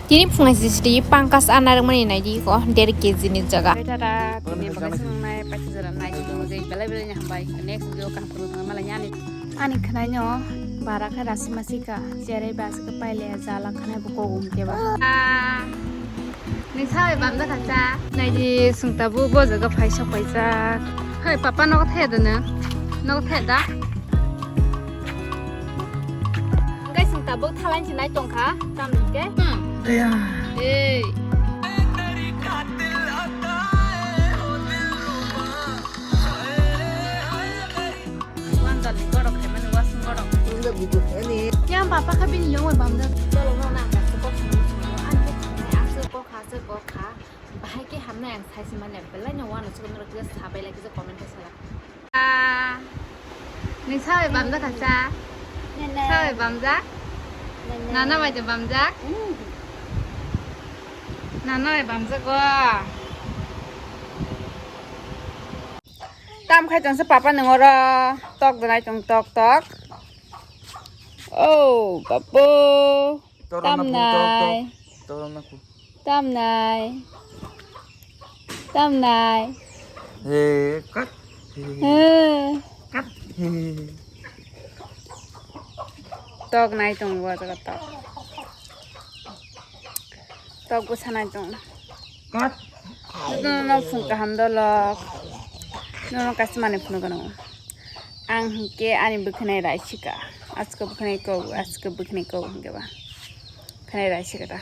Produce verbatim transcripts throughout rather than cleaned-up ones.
Tini phunai sisri pangkas anarmani naidi ko der kg ni jaga. Tata tini bagai sangnai paisa jora naidi ko jai belai belai ni hambai. Next video kaham phuru thang malai ani. Ani khnai no bara kha rasi masika cherai bas ka paile jala khnai bo kogum keba. Ni sabai bamda khacha. Naidi sungta bo bo jaga phai sok paisa. Hai papa no thaya da na. No thaya da. Guys, ang tabuk thalang si nai tongkha, tam ke. Hmm. Iya. Hey. Wan dal ni gorok hai mani wasung gorok. Yang papa kha bini yong bai bamjak. Cholo no na ka se kok kha. An ke kha, se kok kha. Bahai ke hamna ang sai si mane belai no wan no chukun ro kisa sabai lai kisa comment kisa la. Ni sabai bamjak kha cha? Nana. Sabai bamjak? Nana. Nana bai de bamjak? Mm. Nana bai bamjak go. Tam khai tong se papa nang oro. Tok danai tong tok tok. Oh, babu. Torong na pu, torong, torong. Tam nai. Torong na pu. Tam nai. Tam nai. He, kat. He. He. Kat. He. Tok nai tong bo jaga tok. Tok bo sanai tong. Kat. No, no, no, phung kaham dolok. No, no, kaisa mani phunu gano. Ang hingke ani bwkhanai raisika. Asko bwkhanai ko, asko bwkhanai ko hingke ba. Khanai raisika ta.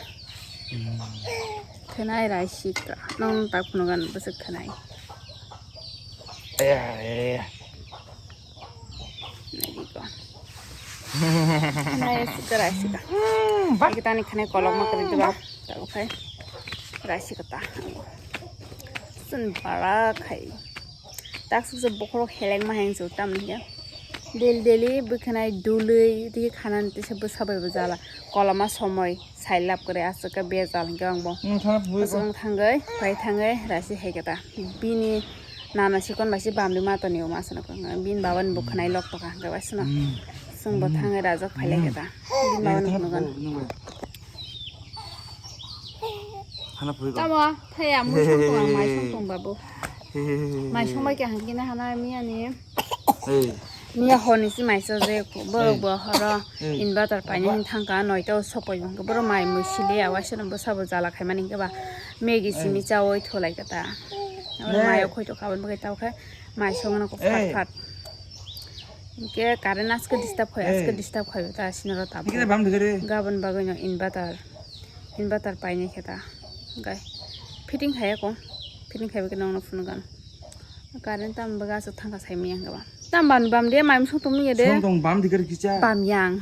Hmm. Khanai raisika. Nong tak phunu gan bwswk khanai. Aya, aya, aya. Naidi ko. Khanai raisika, raisika. Hmm, ba. Kita ni khanai kolok ma kari diba. Tabo khai. Raisika ta. Sun bara khai. Tak sukse bokhorok heleng ma heng su tam ya. Daily daily bwkhanai dului ri khanan tisa bwsa bai bo jala. Koloma somoi sailap kore aswk khe bejal hwnkhe ang bo. Nung thana phui ko. Bwswng thangwi phai thangwi raisi hai khe ta. Bini nana sikon bai si bamli ma toni o ma sano ko. Bini baba ni bwkhanai lok to kha hwnkhe bai sano. Hmm. Sung bo thangwi rajak phai lai khe ta. Bini baba ni phunukgo. Nung bai. Hana phui ko. Tamo thaya musong tong ang mai song tong babu. Mai song bai kaham kina hana miya ni. Hey. Miya hor ni si mai so je ko borok bo horo inverter paina hin thangka noita o sopoi bang boro mai mui sili awa seno bo sabo jala khai mani ke ba Maggie simi chawi tholai kata. Abo mai khoi to kabon bagai tau khai mai song no ko fat fat. Ke current aske disturb khai aske disturb khai ta sinoro tabo. Gabon bagai no inverter. Inverter painai khe ta. Hwnkhe fitting khai ya kho. Fitting khai khe nongno phunukgano. Current tam baga aswk thangkha sai manya hwnkhe ba. Tam bam bam de mai msong tong manya de. Song tong bam dikar kicha. Bam yang.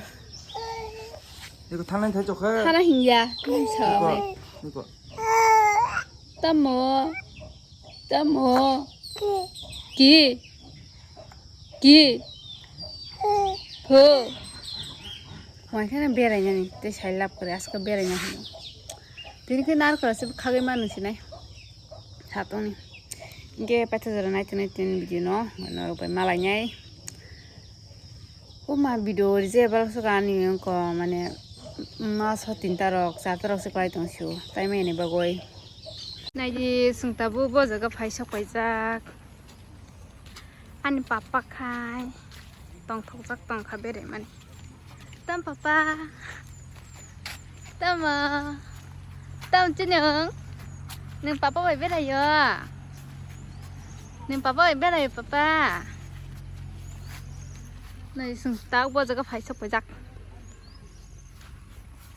Eko thangnai thai chokha. Thana hingya. Niko. Niko. Tamo. Tamo. Ki. Ki. Pho. Hwnkheno berainani tei sai lab kwrwi asko beraina hino. Tini khe narwkra se khagwi manu sinai. Satoni. Hwnkhe paitha jora naitwi naitwi video no norok bai malainai. O ma video rijak bal sukha ani wngkha mane maso tinta rok charta rok se kwlai tong sio tai mani bagwi. Naidi sung tabuk bo jaga phai sok paijak. Ani papa khai tongthokjak tongkha beraimani. Tam papa. Tamo. Tam chinung. Nung papa bai berayo. Nung papa bai berayo papa. Nai sung tak bo jaga phai sok paijak.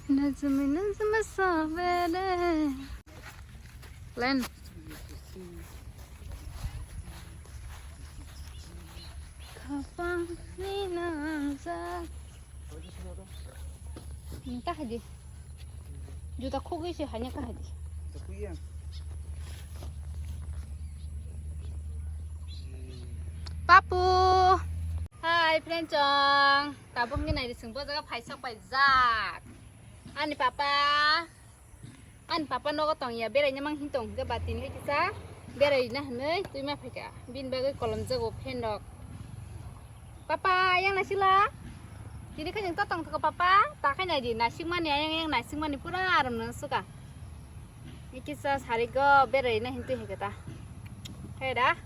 Najumi najuma sabere. Len. Khapang ni nangjak. Ni ta hai di. Juta khogwi se hanya ka hai di. Papu. Hai friend chong. Tabuk ni nai di sung bo jaga phai sok paijak. Ani papa. Ani papa nogo tongya, beraina mang hin tong hwnkhe ba tini kisa beraina hinwi twi ma phaikha. Bini bagwi kolom jago fan rok. Papa, yang naisila? Tini khe nwng to tongthok papa, ta khai nai di, naisingmani, ayang ayang naisingmani pura aram nang suka. Ni kisa sari go berai na hintu heketa. Hey da.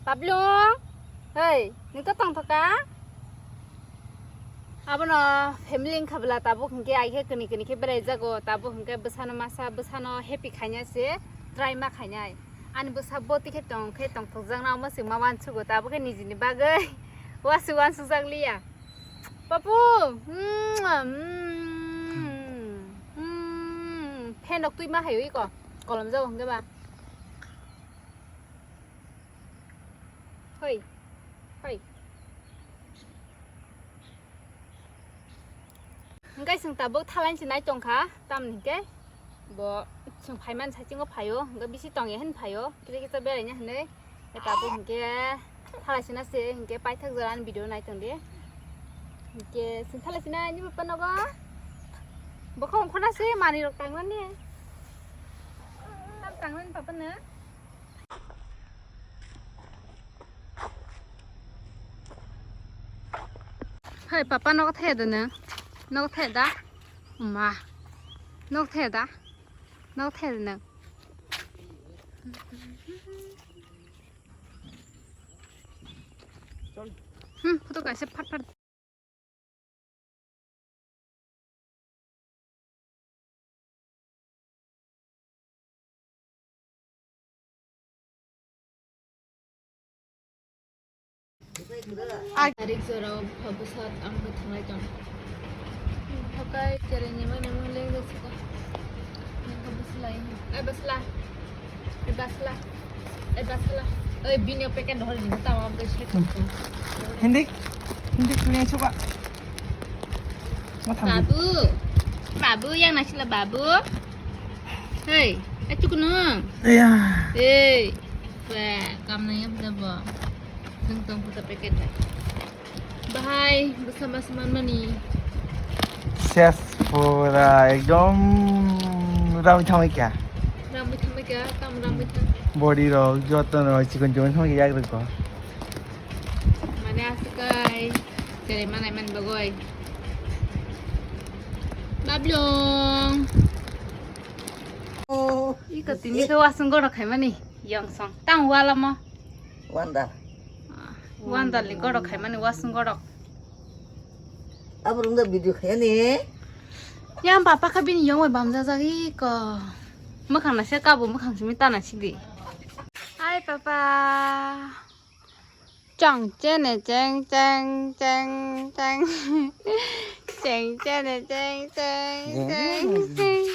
Pablo. Hey, nwng to tongthok ka? Abono family wngkha bwla tabuk hinkhe ai khe kini kini khe berai jago, tabuk hinkhe bwsano masa bwsano happy khaina se try ma khainai. Ani bwsa bo tikhe tong khe tongthokjakna omo se ma uansugo, tabuk khe nijini bagwi uansuk uansuk jak liya. Papu, mm, mm, mm, fan rok twi ma hayo iko, kolom jago hwnkhe ba. Hoi, hoi. Hwnkhe chwng tabuk thalai se nai tongkha, tamni hwnkhe bo chwng phaimani saichungo phaio, hwnkhe bisi tongya hin phaio, kisa kisa beraina hinwi. Tabuk hwnkhe thalai se na se hwnkhe paithak jora ani video nai tongdi. Hwnkhe chwng thalai se nai ani papa nogo. Bokha ongkhorna se manwi rok tangnani. Tam tangnani papa no. Hai, papa, nogo thaya da nwng? Nogo thaya da? Ma. Nogo thaya da? Nogo thaya da nwng? Hmm, photo kaisa phat phat. Tarik jorao pha bwsat ang bai thanglai tong. Phakai cherai ni mani mung leng jasika. Nang kha bwslai. Ai bwsla. Ai bwsla. Ai bwsla. Oi bini packet dhori ni tama bai se. Hindi. Hindi kuni chuka. Babu. Babu yang nasila babu. Hei, achu kuno. Iya. Hei. Wah, kam nanya puja bo. Tong tong puja packet. Bahai, bersama seman mani. Ses pura ekdom ramwi thamwi kya. Ramwi thamwi kya, tam ramwi tham. Body rok, joto rok, chikon chikon thamwi kya yak rok. Mane aswk kai, cherai manai mani bagwi. Bablong. Oh. Iko tini khe wasung gorok khaimani, yong song. Tang wala mo. Wanda. Ah, wanda li gorok khaimani, wasung gorok. Abo rung da video khaya ni. Yang papa kha bini yong bai bamjajak iko. Mwkhang na se kabo, mwkhang simi tana sidi. Hai papa. Chang chene cheng cheng cheng cheng. Cheng chene cheng cheng cheng cheng.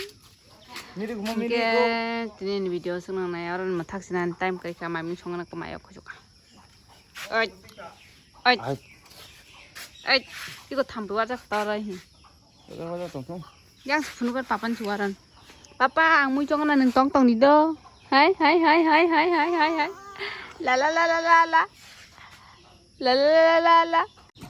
Miri gumo miri go. Hingke tini ni video sung nang nai oro ni mathak sina time kai ka mai mung song na kamai ok khujuka. Oi. Oi. Ai. Oi. Iko thampi wajak ta rai hi. Wajak wajak tong tong. Yang se phunukar papa ni chuwaran. Papa, ang mui chongna nung tong tong ni do. Hai, hai, hai. La, la, la, la, la, la. La, la, la, la, la, la.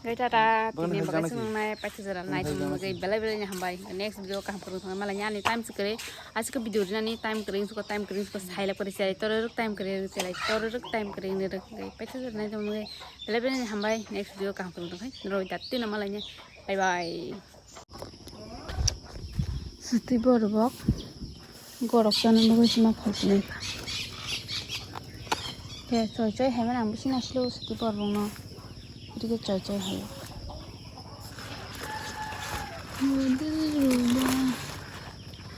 Gai tata, tini bagai sung nai, pachi jora nai, tini bagai belai belai ni hambai. Next video kaham kurung thang malai ani time sikare. Aske video rinani time kering suka, time kering suka, sai la kore sai, toro ruk time kering sai, toro ruk time kering ni ruk. Gai pachi jora nai, tini bagai belai belai ni hambai. Next video kaham kurung thang hai. Roi dat tino malai ni. Bye bye. Sutwi borok gorok chana bagwi sima phalsinai. Khe choi choi hai mani ang bising naisilo sutwi borok no. Rikhe choi choi hai.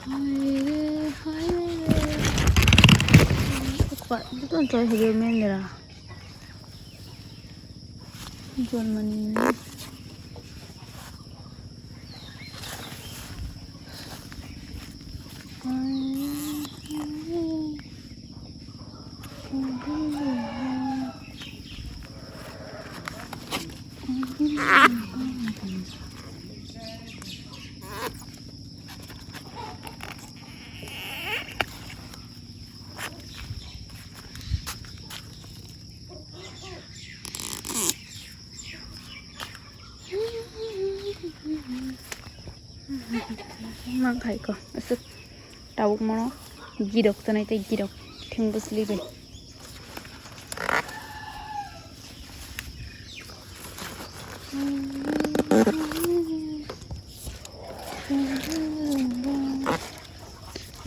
Hai re, hai re. Kwa, bukan choi hai men dera. Jolmani. Mang khai ko, aswk tabuk mono girok tonai tei girok theng bwsli bai.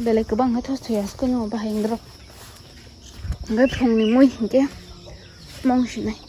Belai kwbang khe thos thoya se kunu bahai wngdrok. Hwnkhe phungni mui hinkhe mong sinai.